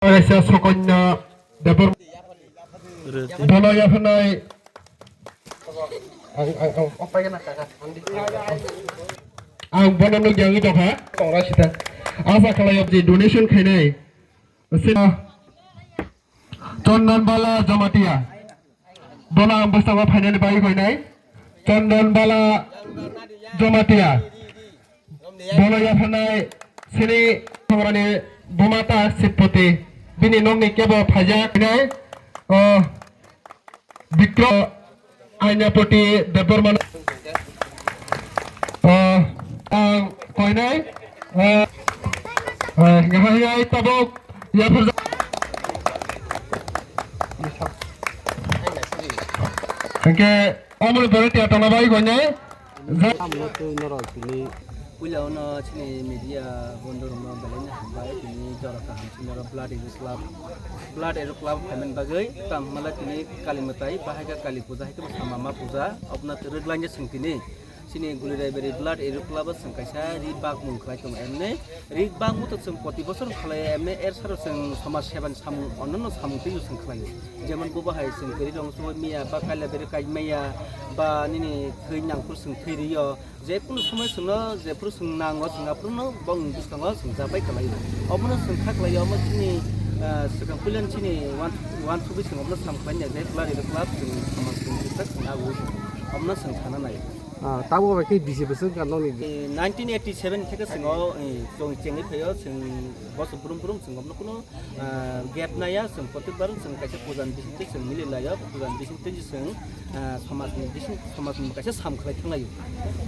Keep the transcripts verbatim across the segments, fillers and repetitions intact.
Kaisa Sokanya Debor bono yaphanai. Ang, ang, ang, ang bono nukya wngwi tongkha. Tongra sita. Asa khlai obji donation khainai. Sina Chandan Bala Jamatia. Bono ang bwskango phainani bagwi khainai. Chandan Bala Jamatia. Bono yaphanai sini Songrani bumata Sitpoti. Bini nokni kebo phaijak nai. O Bikram Ainapoti Debbarma. O ang koinai. O, o, ngahai ai tabuk yapharjak. Hingke omoni pore tiya tongna bai koinai. Tamo twi norok tini puila ono chini media bondo rokno belai no hambai, tini jora kaham chini norok blood hero club, blood hero club phaimani bagwi tamo hwnle tini kali mwtai bahai kha kali puja hai khe bo sama ma puja obno rwglainja chwng tini chini Guliraibari blood hero club o chwng kaisa ri bakmung khlai tongo emne. Ri bangmo to chwng poti bosor khlai emne er saro chwng samaj sebani samung onnono samung twi chwng khlaio. Jemon bo bahai chwng kwrwi rong soi miya ba kaila beri kai maya ba nini thwi nangphuru chwng thwi rio. Je kunu somoi chwngno jephuru chwng nango chwng aphuru no bong bwskango chwng japai khlaio. Omono chwng kha khlaio omo chini, ah, swkang puilan chini wan wan thubui chwng omono sam khlai ya je club club chwng samaj chwng chwng chwng ago omono chwng sana nai. Ah, tabo bai khe bisi bwswk ka nokni? Eh, nineteen eighty seven theke chwng o, eh, chwng chengwi phaio, chwng boso brum brum chwng obno kuno, ah, gap naya, chwng protek bar chwng kaisa puja ni bisingtwi chwng mili laio, puja ni bisingtwi chwng, ah, samaj ni bising, samaj ni kaisa sam khlai thanglaio.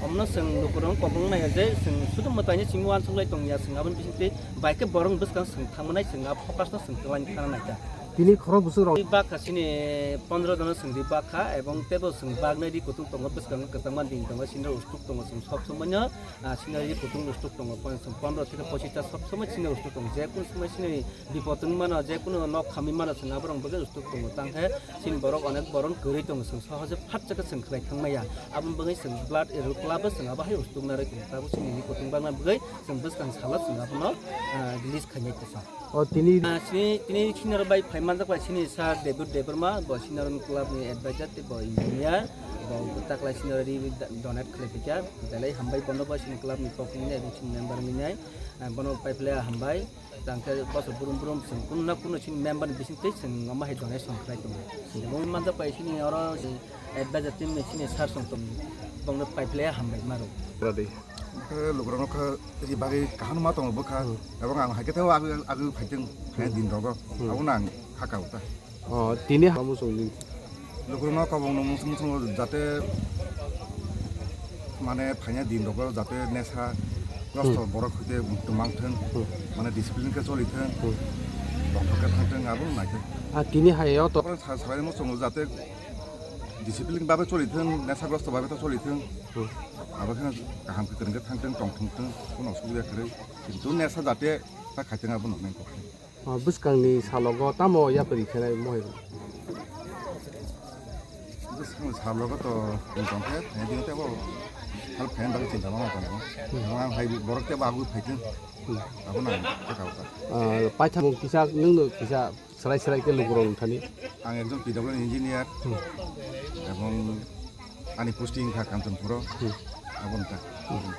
Omno chwng lukurok kobong naya je chwng sudu mwtaini chwng uansuk lai tongya, chwng aboni bisingtwi bai khe borok bwskang chwng thangmanai, chwng a focus no chwng twlangwi thangna naikha. Tini khorok bwswk rok. Ri bakha chini pondro jono chwng ri bakha, ebong tebo chwng baknai ri kutung tongo, bwskango kwchangma ding tongo, senior ustuk tongo, chwng sob somoino, ah, senior ri kutung ustuk tongo, pon-, chwng pondro theke pochis ta sob somoi senior ustuk tongo, je kunu somoi chini bipot wng mano, je kunu nok khamwi mano, chwng aborok bagwi ustuk tongo, tangkhe chini borok onek boron kwrwi tongo, chwng sohoje phat chakhe chwng khlai thangmaya, aboni bagwi chwng blood hero club o chwng abo hai ustuk narwi tongo, tabuk chini ri kutung bakna bagwi chwng bwskang salo chwng abono, ah, release khainai kwchang. O tini Ah, chini, tini senior bai phai manjak bai chini sir David Debbarma, bo senior club ni advisor tei bo engineer, bo taklai senior ri donate khlai phaikha, belai hambai bono bo chini club ni kok wngwi nai, chini member wngwi nai, ah, bono pai phle hambai, tangkhe bosor brum brum chwng kuno na kuno chini member ni bising tei chwng omo hai donation khlai tongo. Bo manjak bai chini oro advisor team ni chini sir song tong, bongno pai phle hambai maro. Khe lukurokno khe ri bagwi kaham ma tongo bwkha. Hmm. Ebong ang hai khe tei o agwi, agwi phaitwng, phainai din rogo. Hmm. Abono ang hakha o ta. O, tini ha muchungni. Lukurokno kobongno muchung muchungo jate mane phainai din rogo jate nesa grosto Hmm. borok hwnkhe mukti mangthwng, Hmm. mane discipline khe choli thwng, Hmm. tongthok khe thangthwng abono naikhe. A tini hai o to. Sa-, salai muchungo jate discipline babe choli thwng, nesa grosto babe ta choli thwng. Hmm. Abo kheno kaham khe kwrwng khe thang thwng, tong thwng thwng, kuno osubida kwrwi. Kintu nesa jate ta khai thwng abono nang kok. O bwskangni salogo tamo yapri khenai mohai? Bwskangni salogo to tong khe, phaina tei bo hal phaina bagwi chinta ma tongo. Hmm. Ang hai borok tei bo agwi phai thwng. Hmm. Abono ang khe kha kha. Ah, paithago kisa, nwngno kisa Swrai swrai khe lukurok wng thani. Ang ekjon P W D engineer Hmm. ebong ani posting wngkha Kanchanpuro. Hmm. Abo wngkha. Hmm.